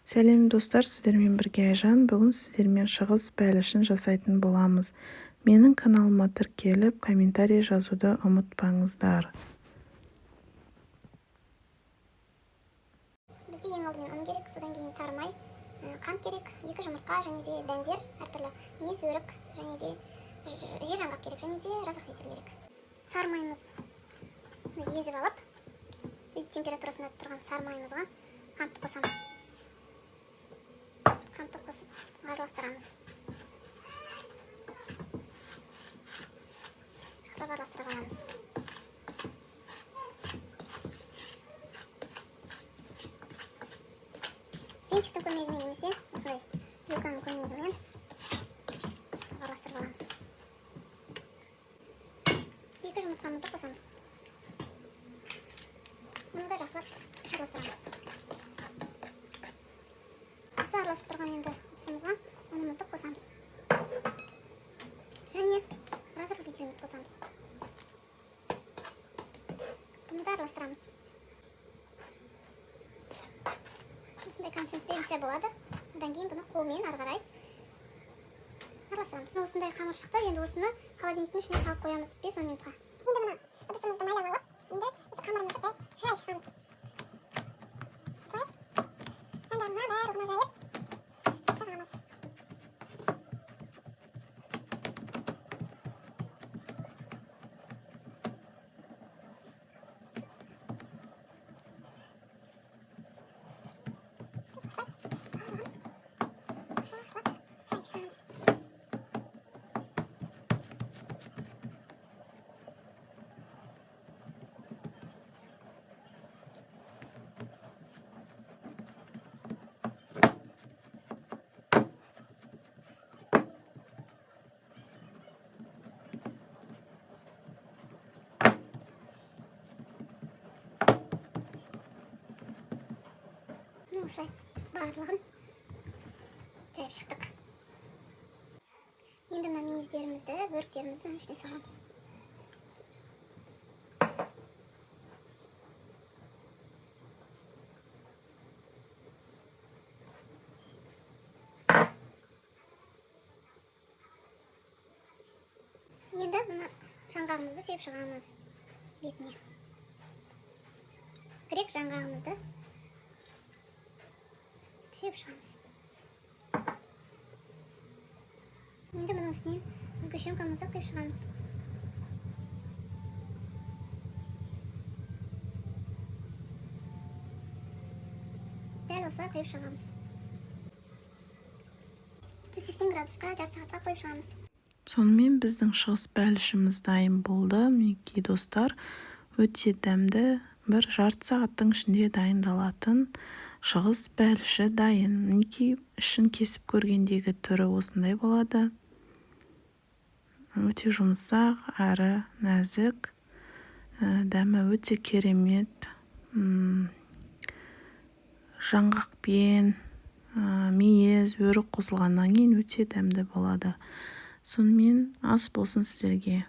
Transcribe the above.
Сәлем, достар! Сіздермен бірге Айжан. Бүгін сіздермен шығыс бәлішін жасайтын боламыз. Менің каналыма тіркеліп, комментарий жазуды ұмытпаңыздар. Бізге ең алдымен ұн керек, содан кейін сары май, қант керек, екі жұмыртқа және де дәндер әртүрлі: мейіз, өрік және де жер жаңғақ керек және де разрыхлитель керек. Сары майымыз езіп алып, үй температурасында тұрған сары майымызға қантты қосамыз. Қантты қосып, араластырамыз, жақсылап араластырып аламыз. Венчиктің көмегімен немесе осындай вилканың көмегімен араластырып аламыз. Екі жұмыртқамызды қосамыз, бұны да жақсылап араластырамыз. Осы араласып тұрған енді ыдысымызға ұнымызды қосамыз және разрыхлителімізді қосамыз, бұны да араластырамыз. Осындай консистенция болады. Одан кейін бұны қолмен ары қарай араластырамыз. Осындай қамыр шықты. Енді осыны холодильниктің ішіне салып қоямыз 5-10 минутқа. Енді мына ыдысымызды майлап алып, енді осы қамырымызды былай жайып шығамыз. Осылай жан жағына, барлығына жайып шығамыз. Осылай барлығын жақсылап жайып шығамыз. Міне, осылай барлығын жайып шықтық. Енді мына мейіздерімізді, бөріктерімізді мынаның ішіне саламыз. Енді мына жаңғағымызды сеуіп шығамыз бетіне. Грек жаңғағымызды сеуіп шығамыз. Енді мұның үстінен сгущенкамызды құйып шығамыз. Дәл осылай құйып шығамыз. 180 градусқа жарты сағатқа қойып шығамыз. Сонымен, біздің шығыс бәлішіміз дайын болды. Мінекей, достар, өте дәмді, бір жарты сағаттың ішінде дайындалатын шығыс бәліші дайын. Мінекей, ішін кесіп көргендегі түрі осындай болады. Өте жұмсақ әрі нәзік, дәмі өте керемет. Жаңғақпен мейіз, өрік қосылғаннан кейін өте дәмді болады. Сонымен, ас болсын сіздерге!